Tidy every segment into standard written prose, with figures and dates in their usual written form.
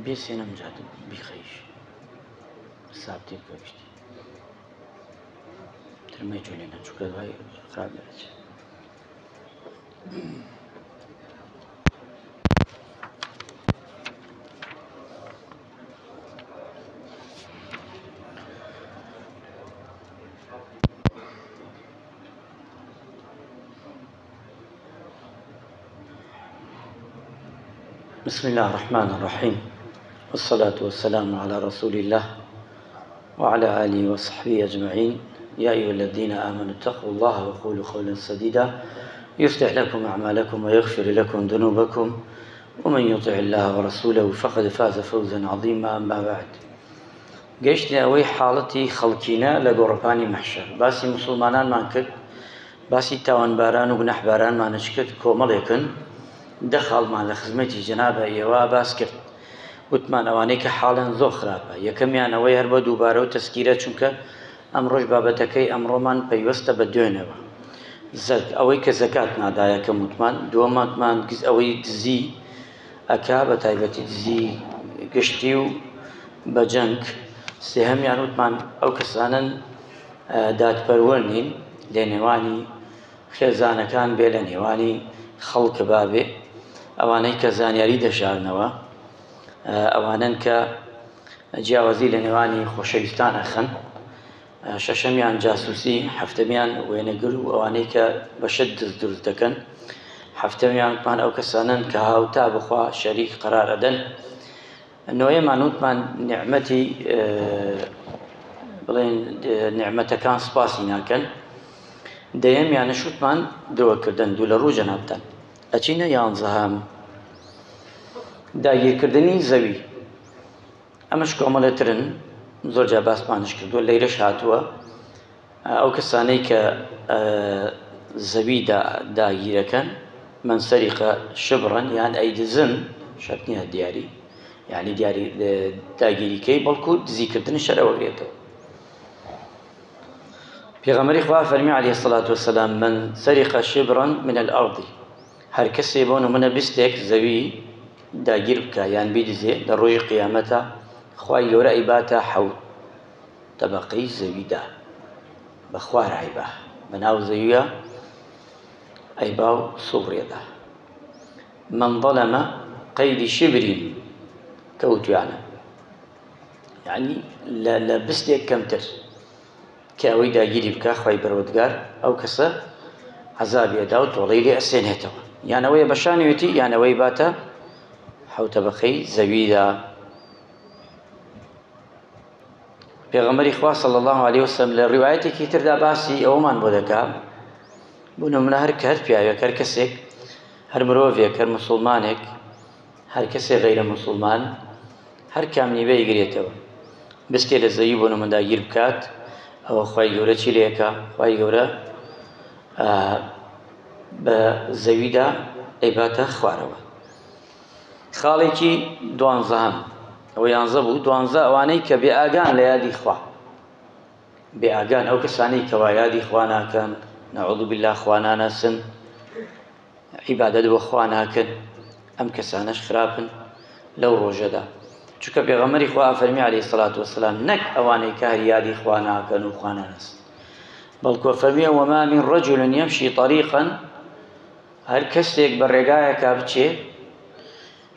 بێ سێنەم جات بیخەیش سابتی بکە گشتی ترمەی جولێنە چونکە دوای خراپ دەرەچێت. بسم الله الرحمن الرحيم والصلاة والسلام على رسول الله وعلى آله وصحبه أجمعين يا أيها الذين آمنوا اتقوا الله وقولوا قولا سديدا يصلح لكم أعمالكم ويغفر لكم ذنوبكم ومن يطع الله ورسوله فقد فاز فوزا عظيما أما بعد گەیشتنە ئەوەی حاڵەتی خەڵکینە لە گۆڕەپانی مەحشەر باسی موسڵمانانمان کرد باسی تاوانباران و گوناحبارانمانش کرد کۆمەڵێکن دە خاڵمان لە خزمەتی جەنابە ئێوە باس کرد وتمان ئەوانەی کە حاڵیان زۆر خراپە یەکەمیان ئەوەی هەر بە دووبارە و تەسکیرە چونکە ئەمڕۆش بابەتەکەی ئەمڕۆمان پەیوەستە بە دوێنەوە زەک ئەوەی کە زەکات نادا یەکەم وتمان دووەماتمان ئەوەی دزی ئەکا بە تایبەتی دزی گشتی و بە جەنگ سێهەمیان وتمان ئەو کەسانەن دادپەروەر نین لە نێوانی خێزانەکان بێ لە نێوانی خەڵک بابێ ئەوانەی کە زانیاری دەشارنەوە ئەوانەن کە جیاوازی لە نێوانی خۆشەویستان ئەخەن شەشەمیان جاسوسی حەفتەمیان وێنەگر و ئەوانەی کە بە شت دز دروست دەکەن حەفتەمیان وتمان ئەو کەسانەن کە هاوتا بخوا شەریک قەرار ئەدەن نۆیەمان وتمان نیعمەتی بڵێن نیعمەتەکان سپاسی ناکەن دەیەمیانش وتمان درۆکردن دوو لە ڕوو جەنابتان ئەچینە یانزەهەم داگیرکردنی زەوی ئەمەش کۆمەڵێ ترن زۆر جار باسمانش کردووە لەیرەش هاتووە ئەو کەسانەی کە زەوی داگیرەکەن من سەریقە شبڕن یان ئەیدزن شەرت نییە دیاری یعنی دیاری داگیریکەی بەڵکو دزیکردن شەرەوەگرێتەوە پێغەمبەری خوا فەرمی علیه الصلاة والسلام من سرق شبرا من الأرض هەر کەسێ بۆ نمونە بستێک زەوی داگیر بکا یان بیدزێ لە ڕۆژی قیامەتا خوای گەورە ئەیباتە حەوت تەبەقەی زەویدا بە خوار ئەیبا بە ناو زەویە ئەیبا و سوڕێدا من ظلم قەیدی شبرین کەوتویانە یعنی لە بستێک کەمتر کە ئەوەی داگیری بکا خوای پەروەردگار ئەو کەسە عەزابی ئەدا و تۆڵەی لێ ئەسێنێتەوە یان ئەوەیە بە شانیەتی یان ئەوەی باتە حەوتەبەقەی زەویدا پێغەمبەری خوا صلی الله علیه وسلم لە ڕیوایەتێکی تردا باسی ئەوەمان بۆ دەکا بۆ نمونە هەر کە هەر پیاوێک هەر کەسێک هەر مرۆڤێک هەر مسلمانێک هەر کەسێ غەیرە موسوڵمان هەر کام نیوە ئەیگرێتەوە بستێ لە زەوی بۆ نمونە داگیر بکات ئەوە خوای گەورە چی لێکا خوای گەورە بە زەویدا ئەیباتە خوارەوە خاڵێکی دوانزەهەم ئەوە یانزە بوو دوانزە ئەوانەی کە بێ ئاگان لە یادی خوا بێ ئاگان ئەو کەسانەی کەوا یادی خوا ناکەن نعوذ بالله خوا ناناسن عیبادەت بۆ خوا ناکەن ئەم کەسانەش خراپن لەو ڕۆژەدا چونکە پێغەمبەری خوا فەرمی عەلەیهی سەڵات وەسەلام نەک ئەوانەی کە هەر یادی خوا ناکەن و خوا ناناسن بەڵکو فەرمیە وما من رجل يمشي طريقا هەر کەسێک بە ڕێگایەکا بچێ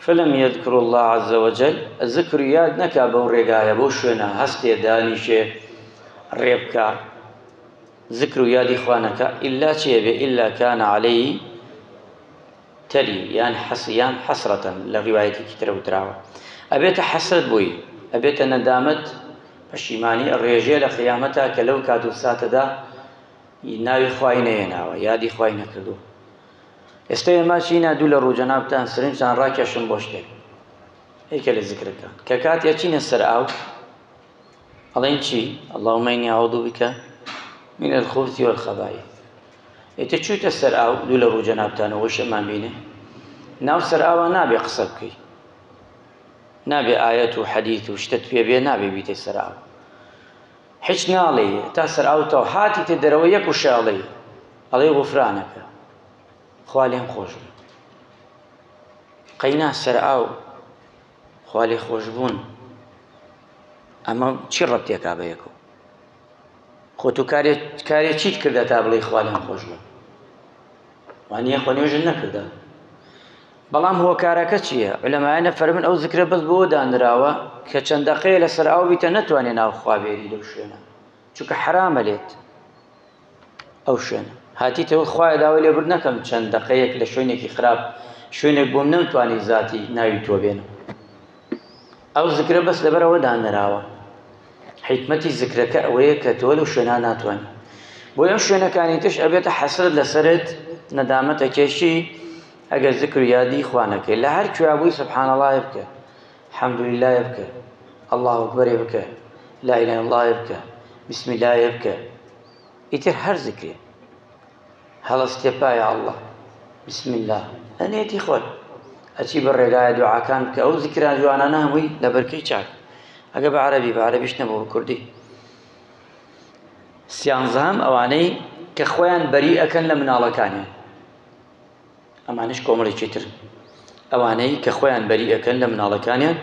فلم يذكر الله عز وجل ذکر یاد نەکا بەو ڕێگایە بەو شوێنە هەستێ دانیشێ ڕێ بکا زکر و یادی خوا نەکا ئیلا چی ئەبێ ئیلا کان علیه تەری یان حەس یان حەسرەتەن لە ڕیوایەتێکی ترە وتراوە ئەبێتە حەسرەت بۆی ئەبێتە نەدامەت پەشیمانی ڕێژێ لە قیامەتا کە لەو کات و ساتەدا ناوی خوای نەهێناوە یادی خوای نەکردووە ئێستا ئێمە چینە دوو لە ڕوو جەنابتان سرنجتان ڕاکێشم بۆ شتێک یەکێ لە زکرەکان کە کاتێ چینە سەر ئاو ئەڵێن چی اللهم انی اعوذ بک من الخبث والخبائث ئیتر چوویتە سەر ئاو دوو لە ڕوو جەنابتانەوە شەمان بینێ ناو سەر ئاوا نابێ قسە بکەی نابێ ئاەت و حەدیث و شتت پێ بێ نابێ بیتە سەر ئاو هیچ ناڵێ تا سەر ئاو تەو هاتیتە دەرەوە یەک وشە ئەڵێ ئەڵێ غوفرانەکە خوا لێم خۆش بێ قەینا سەر ئاو. خوا لێ خۆشبوون ئەمە چی ڕەبتێکا بە یەکەوە؟ خۆ تۆ کارێ کارێ چیت کردە تا بڵێی خوا لێم خۆش بوو؟ وانییە خۆ نوێژت نەکردە. بەڵام هۆکارەکە چییە؟ عولەمایانە فەرمن ئەو زکرە بەس بۆ دانراوە کە چەند دەقەیە لەسەر ئاو بیتە نەتوانێ ناو خوا بێری لەو شوێنە چونکە حەرامە لێت ئەو شوێنە هاتیتەوە خوایە داوای لێبوردن نەکەم چەند دەقەیەک لە شوێنێکی خراپ شوێنێک بووم نەمتوانی زاتی ناوی تۆ بێنم ئەو زکرە بەس لەبەرەوە دانراوە حیکمەتی زکرەکە ئەوەیە کە تۆ لەو شوێنە ناتوانانی بۆ ئەم شوێنەکانی تش ئەبێتە حەسرەت لەسەرت نەدامەتە کێشی ئەگەر زکر و یادی خوا نەکەی لە هەر کوێ بووی سبحان الله بکە الحمد لله بکە الله اکبر بکە لا اله الا الله بکە بسم الله بکە ئیتر هەر زکرێ هەڵەستێ پا یا اللە بسم اللە لە نێتی خۆت ئەچی بە ڕێگایە دوعاکان بکە ئەو زیکران جوانانە هەمووی لەبەرکەی چاک ئەگە بە عەرەبی بە عەرەبیش نەبوو بە کوردی سیانزەهەم ئەوانەی کە خۆیان بەری ئەکەن لە مناڵەکانیان ئەمانەش کۆمەڵێکی تر ئەوانەی کە خۆیان بەری ئەکەن لە مناڵەکانیان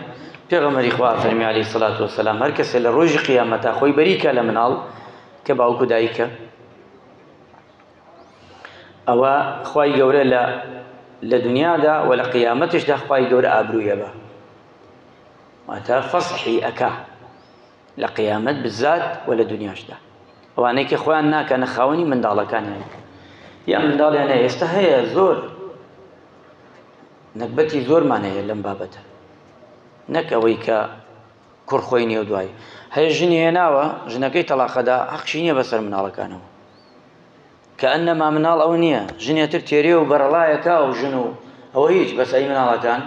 پێغەمبەری خوا فەرمی عەلەیهی سەلات وەسەلام هەر کەسێ لە ڕۆژی قیامەتا خۆی بەری کا لە مناڵ کە باوک و دایکە ئەوە خوای گەورە لە لە دنیادا و لە قیامەتیشدا خوای گەورە ئابروویە بە واتە فەسحی ئەکا لە قیامەت بزات و لە دنیاشدا ئەوانەی کە خۆیان ناکەنە خاوەنی منداڵەکانیان یا منداڵیان هەیە ئێستا هەیە زۆر نەگبەتی زۆرمان هەیە لەم بابەتە نەک ئەوەی کە کوڕ خۆی نییە و دوای هەیە ژنی هێناوە ژنەکەی تەلاقەدا حەقشی نییە بەسەر مناڵەکانەوە کە ئەنەما مناڵ ئەو نییە ژنێتر تێرێ و بەرەڵایەکە و ژن و ئەوە هیچ بەس ئەی مناڵەکان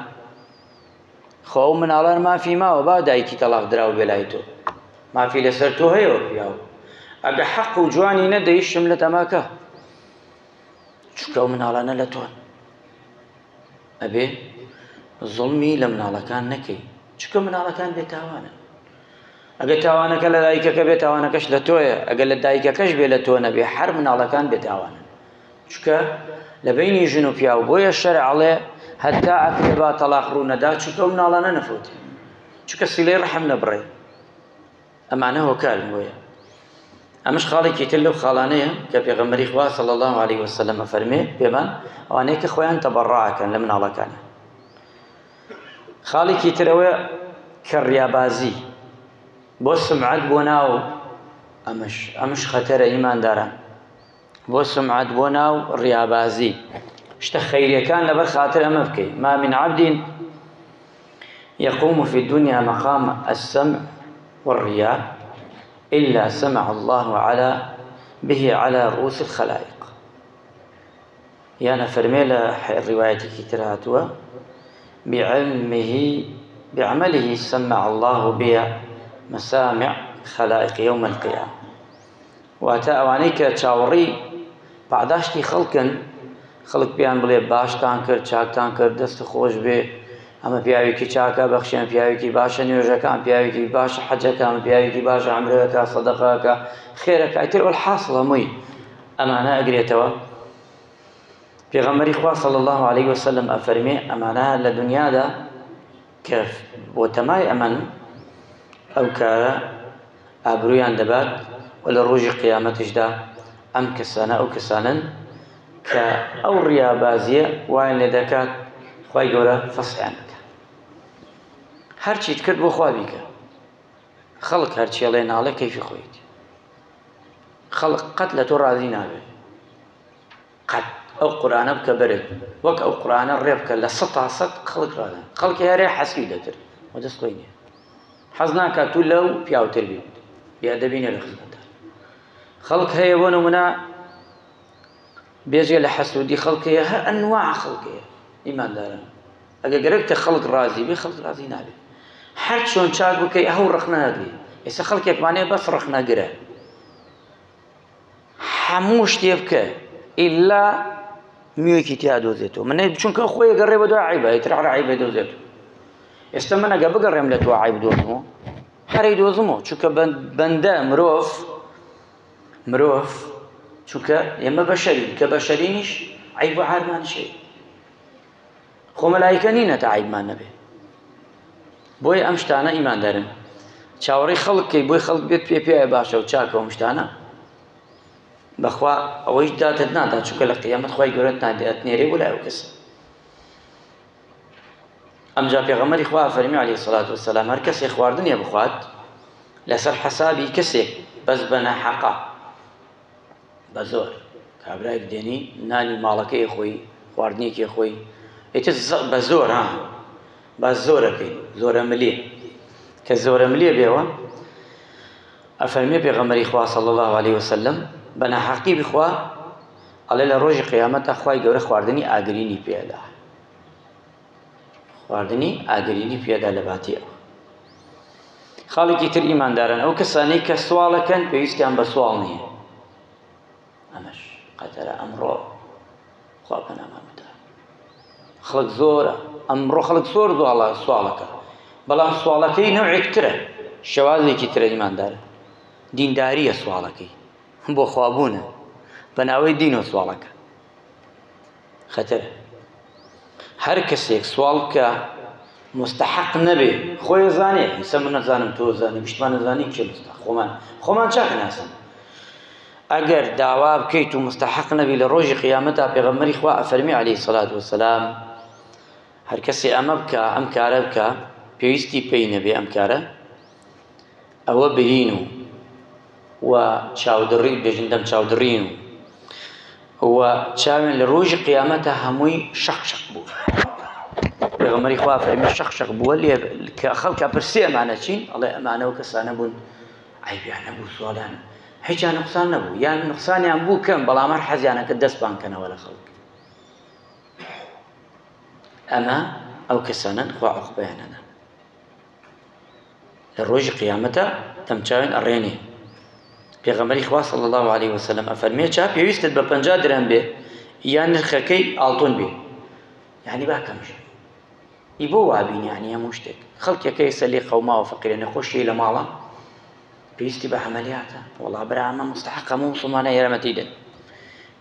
خۆ ئەو مناڵان مافی ماوە با دایکی تەڵاق دراو بێ لای تۆ مافی لەسەر تۆ هەیە وەک پیاو ئەگە حەق و جوانی نەدەی شم لە تەماکە چونکە ئەو مناڵانە لە تۆن ئەبێ زوڵمی لە مناڵەکان نەکەی چونکە مناڵەکان بێتاوانن ئەگە تاوانەکە لە دایکەکە بێ تاوانەکەش لە تۆیە ئەگەر لە دایکەکەش بێ لە تۆ نەبێ هەر مناڵەکان بێتاوانن چونکە لە بەینی ژن و پیاو بۆیە شەرع ئەڵێ هەتا ئەکرێ با تەڵاق ڕوو نەدا چونکە ئەو مناڵانە نەفەوتێ چونکە سیلەی ڕەحم نەبڕێ ئەمانە هۆکارن بۆیە ئەمەش خاڵێکی تر لەو خاڵانەیە کە پێغەمبەری خوا صلی الله علیه وسلم ئەفەرمێ پێمان ئەوانەیە کە خۆیان تەبەڕاکەن لە مناڵەکانیان خاڵێکی ترەوە کە ڕیابازی بۆ سمعەت بۆ ناو ئەمەش ئەمش خەتەرە ئیمانداران بۆ سومعەت بۆ ناو ڕیابازی شتە خەیریەکان لەبەر خاتر ئەمە بکەی ما من عبد يقوم في الدنيا مقام السمع والرياء إلا سمع الله على به على رؤوس الخلائق یان ئەفەرمێ لە ڕیوایەتێکی تر هاتووە بعلمه بعمله سمع الله به مسامع خلائق يوم القيامة واتە ئەوانەی کە چاوەڕێی پاداشتی خەڵکن خەڵک پێیان بڵێ باشتان کرد چاکتان کرد دەست خۆش بێ ئەمە پیاوێکی چاکە بەخشیان پیاوێکی باشە نوێژەکان پیاوێکی باشە حەجەکان پیاوێکی باشە عەمرەکە سەدەقەکە خێرەکە ئیتر والحاصل هەمووی ئەمانە ئەگرێتەوە پێغەمبەری خوا صلی الله علیه وسلم ئەفەرمێ ئەمانە لە دنیادا کە بۆ تەمای ئەمەن ئەو کارە ئابروویان دەبات و لە ڕۆژی قیامەتیشدا ئەم کەسانە ئەو کەسانەن کە ئەو ڕیابازیە وایان لێ دەکات خوای گەورە فەسحیان بکات هەرچیت کرد بۆ خوا بیکە خەڵک هەرچیڵێ ناڵێ کەیفی خۆیت خەڵک قەت لە تۆ ڕازی نابێت قەت ئەو قورئانە بکە بەرت وەک ئەو قورئانە ڕێ بکە لە سەتا سەد خەڵک ڕادەن خەڵکی هەرێ حەسوی دەکرد و دەست خۆی نییە حەز ناکات تو لەو پیاوتر بیت بێئەدەبی نیە لە خزمەتدا خەڵک هەیە بۆ نمونە بێجگە لە حەسوودی خەڵک هەیە هەر ئەنواع خەڵک هەیە ئیمانداران ئەگە گەرەکتە خەڵک ڕازی بێ خەڵک ڕازی نابێ هەر چۆن چاک بکەی ئەو ڕەخنە ناگری ئێستا خەڵکێکمانەیە بەس ڕەخنەگرە هەموو شتێ بکە ئیلا میوێکی تیا دۆزێتەوە من چونکە خۆی گەڕێ بە دوای عیبە ئیتر هەر عیبە دۆزێتەوە ئێستا من ئەگە بگەڕێم لە تۆ عیب دۆزمەوە هەرەی دۆزمەوە چونکە بەندە مرۆڤ مرۆڤ چونکە ئێمە بەشەرین کە بەشەرینیش عیب و عارمان شەیە خۆ مەلایکە نینە تا عیبمان نەبێ. بۆیە ئەم شتانە ئیماندارن چاوەڕێی خەڵک کەی بۆی خەڵک بێت پێ پێ باشە و چاکە ئەم شتانە بەخوا ئەوەیش داتت نادا چونکە لە قیامەت خوای گەورەت نادات نێرێ بۆ لای ئەو کەسە. ئەمجا پێغەمبەری خوا فەرمی عەلەیهی سەلات وەسەلام هەر کەسێ خواردنێ بخوات لەسەر حەسابی کەسێک بەس بە ناحەقە بە زۆر کابرایەک دێنی نانی ماڵەکەی خۆی خواردنێکی خۆی ئیتر بە زۆر ها بە زۆرەکەی زۆرە ملێ کە زۆرە ملێ بێەوە ئەفەرمێ پێغەمبەری خوا صلی الله علیه وسلم بە ناحەقی بخوا ئەڵێ لە ڕۆژی قیامەتە خوای گەورە خواردنی ئاگرینی پێدا خواردنی ئاگرینی پێدا لە باتی ئەوە. خاڵێکی تر ئیمانداران ئەو کەسانەی کە سواڵەکەن پێویستیان بە سواڵ نییە. ئەمەش قەتەرە ئەمڕۆ خوا پەنامان بدا. خەڵک زۆرە ئەمڕۆ خەڵک زۆر زۆڵە سواڵەکە بەڵام سواڵەکەی نەوعێک ترە شێوازێکی ترە ئیماندارە دینداریە سواڵەکەی بۆ خوابوونە بە ناوەی دین و سواڵەکە خەتەرە هەر کەسێک سواڵ بکە مستحق نەبێ خۆی زانێ ئیسە من نەزانم تۆ زانی گشتمان نەزانین کێ مستحق خۆمان خۆمان چاک ناسن ئەگەر داوا بکەیت و مستحق نەبی لە ڕۆژی قیامەتا پێغەمبەری خوا ئەفەرمی عەلەیهی سەلات وەسەلام هەر کەسێ ئەمە بکە ئەم کارە بکە پێویستی پێی نەبێ ئەم کارە ئەوە برین و و چاودڕی بێژن دەم چاودڕین و و چاوێن لە ڕۆژی قیامەتە هەمووی شەق شەق بوو. پێغەمبەری خوا فەرمی شەق شەق بووە لێ کە خەڵکە پرسی ئەمانە چین ئەڵێ ئەمانە و کەسانە بوون عەیبیان نەبوو سواڵیان هیچیان نقصان نەبوو یان نقصانیان بوو کەم بەڵام هەر حەزیانە کە دەست پانکەنەوە لە خەڵک. ئەمە ئەو کەسانەن خوا عوقبەیان ئەدا. لە ڕۆژی قیامەتە دەمچاوێن ئەڕێنێ. پێغەمبەری خوا صلی الله علیه وسلم ئەفەرمێ چا پێویستت بە 50 درهم بێ یان نرخەکەی ئاڵتون بێ یعنی با کەمش ئی بۆ وابین یعنی هەموو شتێک خەڵکێکە ئێستا لێ قەوماوە فەقیرە نەخۆشی لە ماڵە پێویستی بە عەمەلیاتە وەڵا برا ئەمە مستحقە هەموو موسڵمانە یارمەتی دەن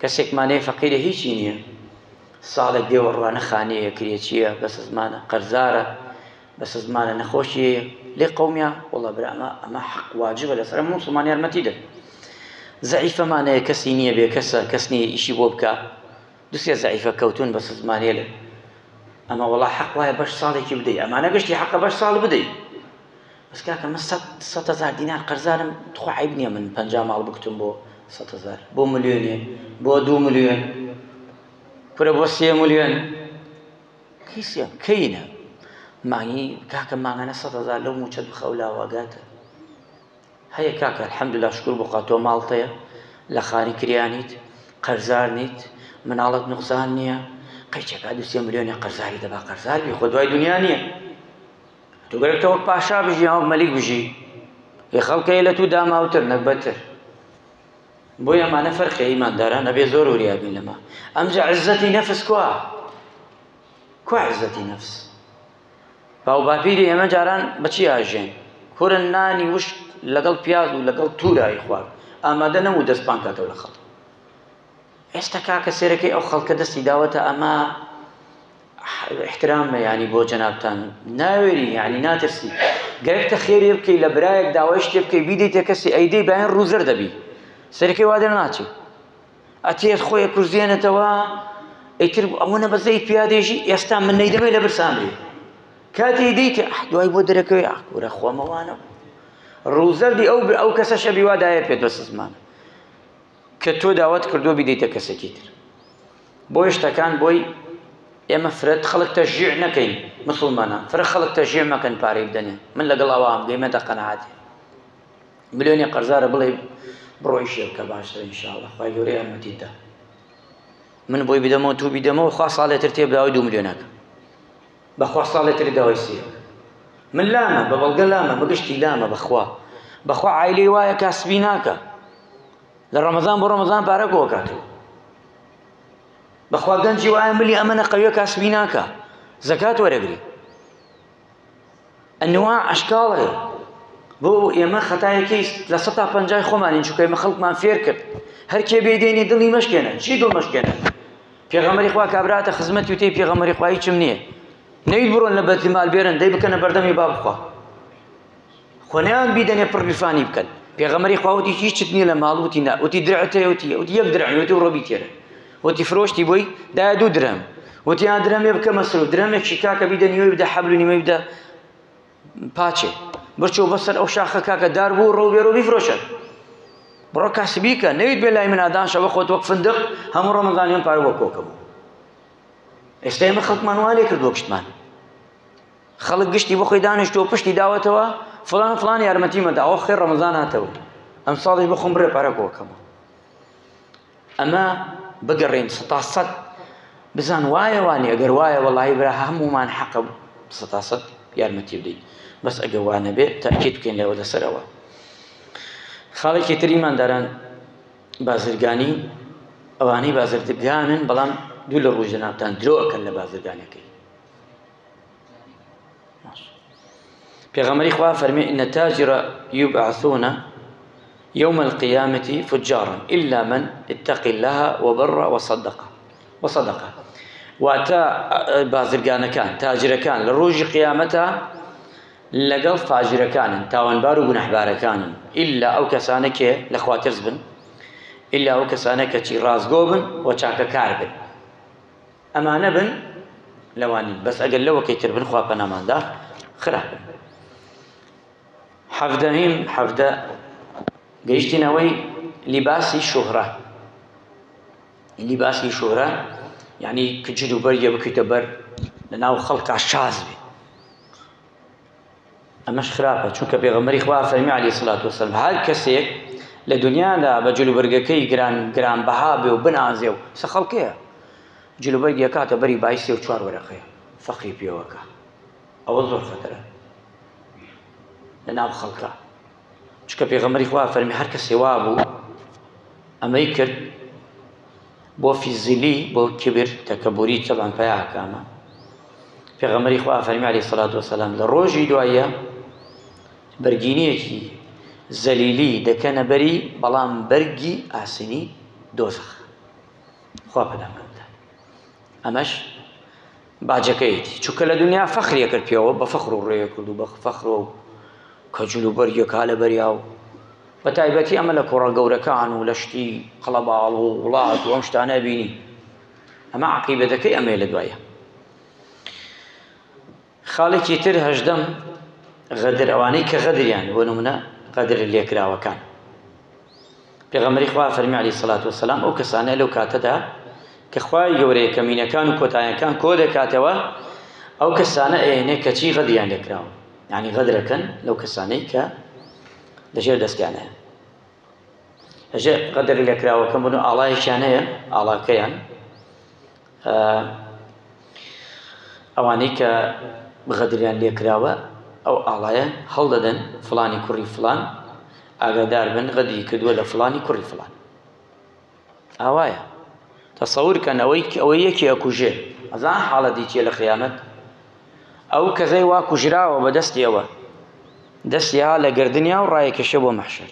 کەسێکمانەیە فەقیرە هیچی نییە ساڵێک دێوە ڕوانە خانەیە کرێچییە بەسەزمانە قەرزارە بەسەزمانە نەخۆشیەیە لێ قەومیا وەڵا برا ئەمە ئەمە حەق واجبە لەسەر هەموو موسڵمان یارمەتی دەن زەعیفەمانەیە کەسی نییە بێ کەسە کەس نییە ئیشی بۆ بکە دوسێ زەعیفە کەوتون بەسەزمانەیە لە ئەمە وەڵا حەق وایە بەش ساڵێکی بدەی ئەمانە گشتی حەقە بەش ساڵ بدەی بەس کاکە من 100 هزار دینار قەرزارم تخوا عیب نییە من 50 ماڵ بکوتم بۆ 100 هزار بۆ ملیۆنێ بۆ دو ملیۆن کورە بۆ سێ ملیۆن کەی سێ کەینە مانگی کاکە مانگانە 100 هزار لەو موچەت بخە و لاواگاتە هەیە کاکە الحمدلله شکر بۆ خوا تۆ ماڵتەیە لە خانی کریانیت قەرزار نیت مناڵت نوقسان نییە قەیچەکە دو سێ ملیۆنێ قەرزاری دەبا قەرزار بی خۆ دوای دنیا نییە تۆ گەرەکتە وەک پاشا بژی یا وەک مەلیک بژی ێ خەڵکەیە لە تو داماوتر نەگبەتر بۆیە ئەمانە فەرقی ئیمانداران ئەبێ زۆر وریا بین لەمە ئەمجا عزەتی نەفس کوا کوا عزەتی نەفس باو باپیری ئێمە جاران بەچی ئاژێن کورن نانی وشک لەگەڵ پیاز و لەگەڵ تورایی خوارد ئامادە نەبوو دەست پان کاتەوە لە خەڵک ئێستا کاکە سێرەکەی ئەو خەڵکە دەستی داوەتە ئەمە احترامە یعنی بۆ جەنابتان ناوێری یعنی ناترسی گەرەکتە خێرێ بکەی لە برایەک داوای شتێ بکەی بیدەیتە کەسی ئەیدەی باین ڕووزەر دەبی سەرەکەی وا دەرناچێ ئەتێت خۆی کوزێنێتەوە ئیتر ئەوەنە بەزەیت پیادێژی ئێستا من نەیدەمێ لە برسان بێ کاتێ دیتە دوای بۆ دەرەکەوێ ئاکورە خۆمەوانە ڕووزەردی ئەو ئەو کەسە شەبی وا دایە پێت بەس زمانە کە تۆ داوات کردووە بیدەیتە کەسێکی تر. بۆیە شتەکان بۆی ئێمە فرەت خەڵک تەشجیع نەکەین مسوڵمانان فرە خەڵک تەشجیع مەکەن پارەی بدەنێ من لەگەڵ ئەوام گەیمەتە قەناعەتێ ملیۆنێ قەرزارە بڵێ بڕۆ ئیشێ بکە باشترە ئینشاءاللە خوای گەورە یارمەتیت دا من بۆی بدەمەوە تو بیدەمەوە خوا ساڵێ تر تێ بداوای دوو ملیۆنەکە بەخوا ساڵێ تر داوای سێ من لامە بە بەڵگە لامە بەگشتی لامە بەخوا بەخوا عایلەی وایە کاسبی ناکە لە ڕەمەزان بۆ ڕەمەزان پارە کۆکاتەوە بەخوا گەنجی وایە ملی ئەمە نەقەویە کاسبی ناکە زەکات وەرەگری ئەنوا ئەشکاڵ هەیە بۆ ئێمە خەتایەکی لە سەتا پەنجای خۆمانین چونکە ئێمە خەڵکمان فێر کرد هەر کێ بێ دێنێ دڵی مەشکێنە چی دڵ مەشکێنە پێغەمبەری خوا کابراتە خزمەتی وتەی پێغەمبەری خوا هیچم نییە. نەویت بڕۆن لە بەتی مال بێرن دەی بکەنە بەردەمی با بخوا. خۆ نەیان بیدەنێ پڕ گیرفانی بکەن. پێغەمبەری خوا وتی هیچت نییە لە ماڵ وتی نا وتی درعت هەیە وتی وتی یەک درع وتی بڕۆ بیتێرە وتی فرۆشتی بۆی دایە دوو درهم وتی یان درهمێ بکە مەسروف درهمێکی کاکە بیدە نیوەی بدە حەبل و نیوەی بدە پاچێ بچۆ بەسەر ئەو شاخە کاکە دار بوو ڕۆ بێرۆ بیفرۆشە بڕۆ کاسبیکە نەویت بێ لای منادان شەوە خۆت وەک فندق هەموو ڕەمەزانیان پارە بۆ کۆکەبوو ئێستا ئێمە خەڵکمان وا لێ کردووە گشتمان خەڵک گشتی بۆ خۆی دانیشتووە پشتی داوەتەوە فڵان فڵان یارمەتی مەدا ئەوە خێر ڕەمەزان هاتەوە ئەم ساڵیش بخۆم بڕێ پارە کۆکەمەوە ئەمە بگەڕێن سەتا سەد بزان وایە وانی ئەگەر وایە وەڵی برا هەمومان حەقە سەتا سەد یارمەتی بدەین بەس ئەگەر وا نەبێت تاکید بکەین لەوە لەسەرەوە خاڵێکی تر ئیمانداران بازرگانی ئەوانەی بازرگانن بەڵام دوو لە ڕووی جەنابتان درۆ ئەکەن لە بازرگانەکەی پێغەمبەری خوا فەرمی إن التاجر يبعثون يوم القيامة فجارا إلا من اتقي الله وبر وصدق وصدق واتە بازرگانەکان تاجرەکان لە ڕۆژی قیامەتە لەگەڵ فاجرەکانن تاوانبار و گوناحبارەکانن ئللا ئەو کەسانە کێ لە خواترس بن ئللا ئەو کەسانە کەچی ڕاستگۆ بن و چاکەکار بن ئەمانە بن لەوان نین بەس ئەگەر لەوەکەی تر بن خوا پەناماندا خراپن حەڤدەهیم حەڤدە گەیشتینەوەی لیباسی شوهرە لیباسی شوهرە یعنی کە جل و بەرگێ بکەیتە بەر لە ناو خەڵکا شاز بێ ئەمەش خراپە چونکە پێغەمبەری خوا فەرمی عەلەیهی سڵات وەسەلام هەر کەسێک لە دنیادا بە جلوبەرگەکەی گران گرانبەها بێ و بنازێ و سە خەڵکەیە جلوبەرگی ئەکاتە بەری بای سێ و چوار وەرەقەیە فەخری پێوەکە ئەوە زۆر خەتەرە لە ناو خەڵکە چونکە پێغەمبەری خوا فەرمی هەر کەسێ وا بوو ئەمەی کرد بۆ فیزیلی بۆ کبر تەکەبوری تەبعەن پیا ئەکامە پێغەمبەری خوا فەرمی عەلەیهی سەلات وەسەلام لە ڕۆژی دواییە بەرگینیەکی زەلیلی دەکەنە بەری بەڵام بەرگی ئاسنی دۆزەخ خوا پەنامان بدات ئەمەش باجەکەیەتی چونکە لە دنیا فەخری کرد پێوە بە فەخر و ڕێ کرد و بە فەخر و کە جل و بەرگێکا لە بەریا و بە تایبەتی ئەمە لە کۆڕە گەورەکان و لە شتی قەڵەباڵ و وڵات و ئەم شتانە بینی ئەمە عقیبەتەکەی ئەمەیە لە دوایە خاڵێکی تر هەژدەم غەدر ئەوانەی کە غەدریان بۆ نمونە غەدر لێکراوەکان پێغەمبەری خوا فەرمی عەلەیهی سەلات وەسەلام ئەو کەسانە لەو کاتەدا کە خوای گەورە یەکەمینەکان و کۆتایەکان کۆ دەکاتەوە ئەو کەسانە ئەیەنێ کەچی غەدریان لێکراوە یعنی غەدرەکەن لەو کەسانەی کە لەژێر دەستیان هەیە لەژێر غەدر لێکراوەکەم بوون و ئاڵایەکیان هەیە ئاڵاکەیان ئەوانەی کە غەدریان لێکراوە ئەو ئاڵایە هەڵدەدەن فڵانی کوڕی فڵان ئاگادار بن غەدری کردووە لە فڵانی کوڕی فڵان ئاوایە تەسەور کەن ئەوەی ئەوەی یەکی ئەکوژێ ئەزان حاڵەتی چیە لە قیامەت ئەو کەسەی وا کوژراوە بە دەستیەوە دەستی ها لە گردنیا و ڕایەکێشێ بۆ مەحشەر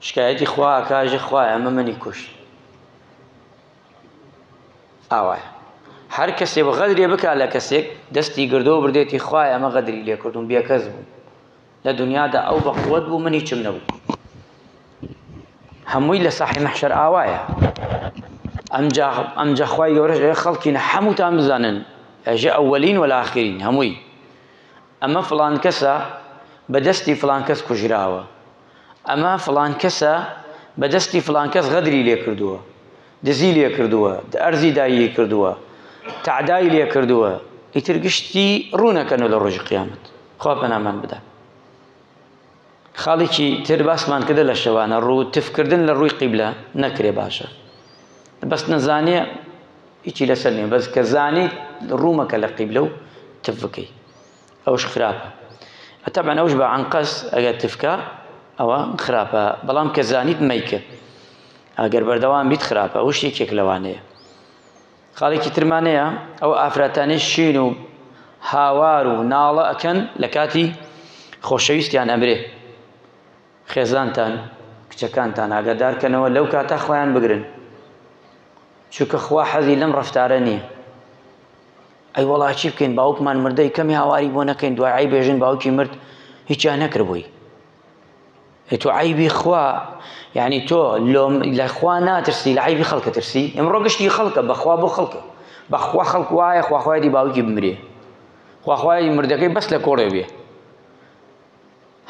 شکایەتی خوا ئەکاژێ خوایە ئەمە منی کوشت ئاوایە هەر کەسێ بە غەدرێ بکا لە کەسێک دەستی گردەوە بردێتی خوایە ئەمە غەدری لێ کردوم بێکەس بوو لە دنیادا ئەو بە قوت بوو من هیچم نەبوو هەمووی لە ساحی مەحشەر ئاوایە ئەمجا ئەمجا خوای گەورەش ئێ خەڵکینە هەمووتان بزانن ئەژە ئەوەلین وەلاخرین هەمووی ئەمە فڵان کەسە بە دەستی فڵان کەس کوژراوە ئەمە فڵان کەسە بە دەستی فڵان کەس غەدری لێ کردووە دزی لێ کردووە ئەرزی دایی کردووە تەعدای لێ کردووە ئیتر گشتی ڕوونەکەن لە ڕۆژی قیامەت خوا پەنامان بدە خاڵێکی تر باسمان کردە لە شەوانە ڕوو تفکردن لە ڕووی قیبلە نەکرێ باشە بەس نەزانێ هیچی لەسەر نیە بەس کە زانیت ڕوومەکە لە قیبلە و تف بکەی ئەوش خراپە تەبعەن ئەوش بە عەنقەس ئەگەر تفکە ئەوە خراپە بەڵام کە زانیت مەیکە ئەگەر بەردەوام بیت خراپە ئەوش یەکێک لەوانەیە خاڵێکی ترمانەیە ئەو ئافرەتانەی شین و هاوار و ناڵە ئەکەن لە کاتی خۆشەویستیان ئەمرێ خێزانتان کچەکانتان ئاگادار کەنەوە لەو کاتە خۆیان بگرن چونکە خوا حەزی لەم ڕەفتارە نییە. ئەی وەڵا چی بکەین باوکمان مردەی کەمی هاواری بۆ نەکەین دوای عەیب بێژن باوکی مرد هیچیان نەکرد بۆی. ئێ تۆ عەیبی خوا یعنی تۆ لۆم لە خوا ناترسی لە عەیبی خەڵکە ترسی ئمڕۆ گشتی خەڵکە بەخوا بۆ خەڵکە بەخوا خەڵک وایە خواخوایەتی باوکی بمرێ خواخوای مردەکەی بەس لە کۆڵێ بێ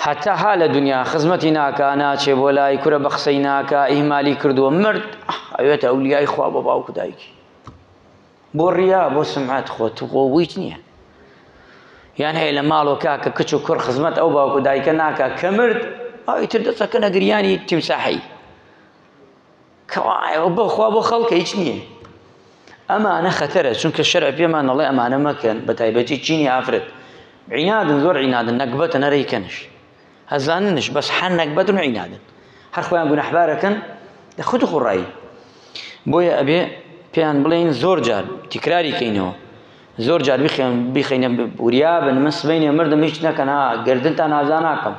هەتا ها لە دنیا خزمەتی ناکا ناچێ بۆ لای کورە بە قسەی ناکا ئیهمالی کردووە مرد ئەوێتە ئەولیای خوا بۆ باوک و دایکی بۆ ڕیا بۆ سمعەت خۆت خۆ هیچ نییە یان هەیە لە ماڵەوە کاکە کچ و کوڕ خزمەت ئەو باوک و دایکە ناکا کە مرد ئیتر دەچەکەنە گریانی تیمساحی کەوایە بۆ خوا بۆ خەڵکە هیچ نییە ئەمانە خەتەرە چونکە شەرع پێمان ئەڵێ ئەمانە مەکەن بە تایبەتی چینی ئافرەت عینادن زۆر عینادن نەگبەتە نەرەیکەنش هەزاننش بەس حەر نەگبەتن و عینادن هەر خۆیان گوناحبارەکەن لە خود خوڕایی بۆیە ئەبێ پێیان بڵێین زۆر جار تکراری کەینەوە زۆر جار بخێن بیخینە وریابن من سبەینێ مردم هیچ نەکەن ها گردنتان ئازا ناکەم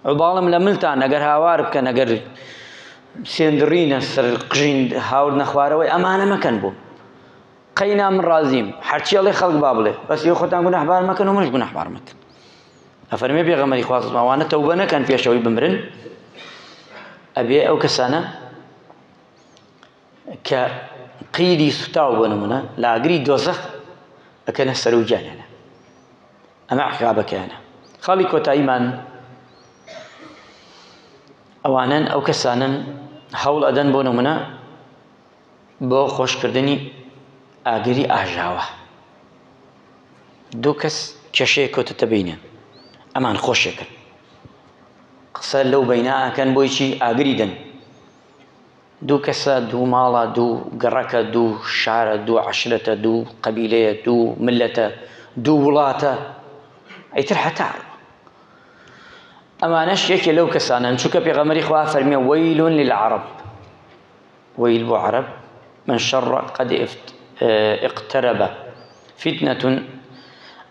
عوباڵم لە ملتان ئەگەر هاوار بکەن ئەگەر سێندڕینە سەر قژین هاوردنە خوارەوەی ئەمانە مەکەن بۆ قەینا من ڕازیم هەرچی ئەڵێ خەڵک با بڵێ بەس ئێوە خۆتان گوناحبار مەکەن و منش گوناحبار مەکەن ئەفەرمێ پێغەمبەری خوا صلی ئەوانە تەوبە نەکەن پێشەوەی بمرن ئەبێ ئەو کەسانە کە قیری سوتاو بۆ نمونە لە ئاگری دۆزەخ ئەکەنە سەر و گیانیانە ئەمە عقابەکەیانە خاڵی کۆتاییمان ئەوانەن ئەو کەسانن هەوڵ ئەدەن بۆ نمونە بۆ خۆشکردنی ئاگری ئاژاوە دوو کەس کێشەیەک کەوتەتە بینیان ئەمان خۆشێکن قسە لەو بەینا ئەکەن بۆی چی ئاگری دەن دوو کەسە دوو ماڵە دوو گەڕەکە دوو شارە دوو عەشرەتە دوو قەبیلەیە دوو ملەتە دوو وڵاتە ئیتر هەتا ئەمانەش یەکێ لەو کەسانەن چونکە پێغەمبەری خوا فەرمیە وەیل للعرب وەیل بۆ عەرەب من شر قد اقترب فتنة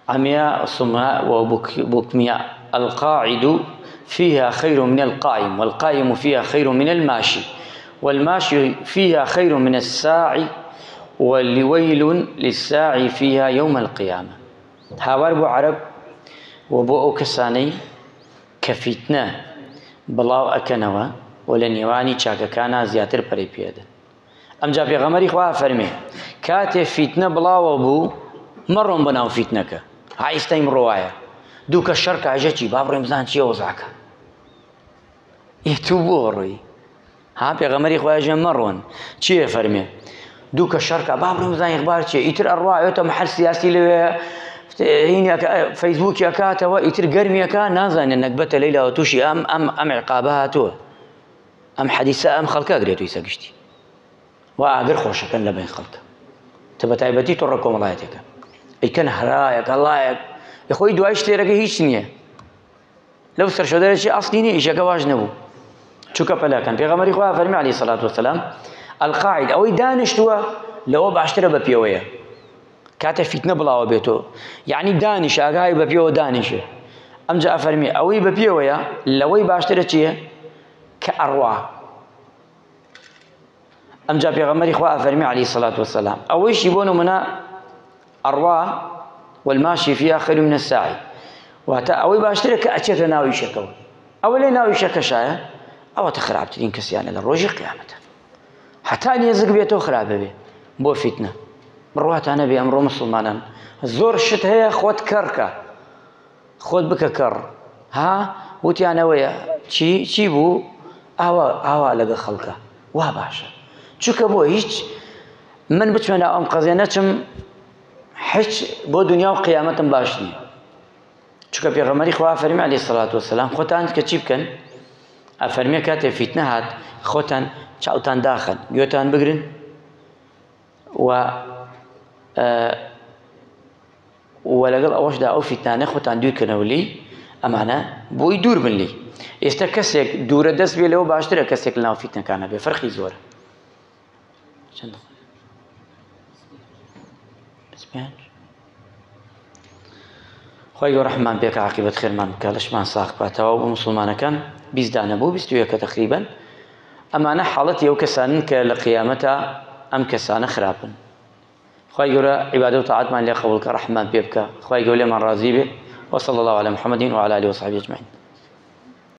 عمياء صماء وبكمياء القاعد فيها خير من القائم والقائم فيها خير من الماشي والماشي فيها خير من الساعي ولويل للساعي فيها يوم القيامة هاوار بۆ عەرەب و بۆ ئەو کەسانەی کە فیتنە بڵاو ئەکەنەوە و لە نێوانی چاکەکانا زیاتر پەرەی پێ ئەدەن. ئەمجا پێغەمبەری خوا ئەفەرمێ، کاتێ فیتنە بڵاوە بوو مەڕۆن بۆ ناو فیتنەکە. ها ئیستا ئیمڕۆ وایە. دوو کەس شەڕ کە ئەژە چی با بڕۆین بزان چییە وەزعەکە. ئێ تو بۆ ڕۆی؟ ها پێغەمبەری خوا ئێژێ مەڕۆن. چی ئەفەرمێ؟ دوو کەس شەڕ کا با بڕۆین بزانین ئیخبار چییە. ئیتر ئەڕوا ئەوێتە محل سیاسی لەوێ هینەکە فەیسبووکی ئەکاتەوە ئیتر گەرمیەکە نازانێ نەگبەتە لەیلاوە تووشی ئەم ئەم ئەم عقابە هاتووە. ئەم حەدیسە ئەم خەڵکە ئەگرێت ئیسە گشتی و ئاگر خۆشەکەن لە بین خەڵکە تە بە تایبەتی تۆڕە کۆمەڵایەتەکە ئەیکەن هەرایەک هەڵایەک خۆی دوای شتێرەکە هیچ نییە لەو سەرشۆدەرەکی ئەسلی نییە ئیشەکە واش نەبوو چونکە پەلەکەن پێغەمبەری خوا فەرمی عەلەیهی سەلات وەسەلام القاعد ئەوەی دانیشتووە لەوە باشترە بە پێوەیە کاتێ فیتنە بڵاوە بێتەوە یعنی دانیش ئاگای بە پێوە دانیشێ ئەمجا ئەفەرمی ئەوەی بە پێوەیە لەوەی باشترە چییە کە ئەڕوا ئەمجا پێغەمبەری خوا ئەفەرمی عەلەیهی سەلات وەسەلام ئەوەیشی بۆ نمونە ئەڕوا والماشی فيها خير من الساعي واتە ئەوەی باشترە کە ئەچێتە ناو ئیشەکەوە ئەوە لێ ناو ئیشەکەشایە ئەوەتە خراپترین کەسیانە لە ڕۆژی قیامەتە هەتا نێزک بێتەوە خراپ بێ بۆ فیتنە بڕواتانە بێ ئەمڕۆ مسلمانان زۆر شت هەیە خۆت کەڕکە خۆت بکە کەڕ ها وتیان ئەوەیە چی چی بوو ئاوا ئاوا لەگە خەڵکە وا باشە چونکە بۆ هیچ من بچمە ناو ئەم قەزیە نەچم هیچ بۆ دنیا و قیامەتم باش نییە چونکە پێغەمبەری خوا فەرمی عەلەیهی سەڵات وەسەلام خۆتان کە چی بکەن ئەفەرمێ کاتێ فیتنە هات خۆتان چاوتان داخەن گوێتان بگرن و وە لەگەڵ ئەوەشدا ئەو فیتنانە خۆتان دوور کەنەوە لێی ئەمانە بۆی دوور بن لێی ئێستا کەسێک دوورە دەست بێ لەوە باشترە کەسێک لەناو فیتنەکانە بێ فەرقی زۆرە چەند پێنج خی گەورە ڕەحممان پێکە عاقبەت خێرمان بکە لەشمان ساغ بکاتەوە بۆ مسلمانەکان 20 دانە بوو 21 تقریبا ئەمانە حاڵەتی ئەو کەسانن کە لە قیامەتە ئەم کەسانە خراپن. خوای گەورە عیبادە و تاعەتمان لێ قبوڵ کە ڕەحممان پێ بکە خوای گەورە لێمان ڕازی بێ وصلی الله علی محمد وعلى آله وصحبه اجمعین.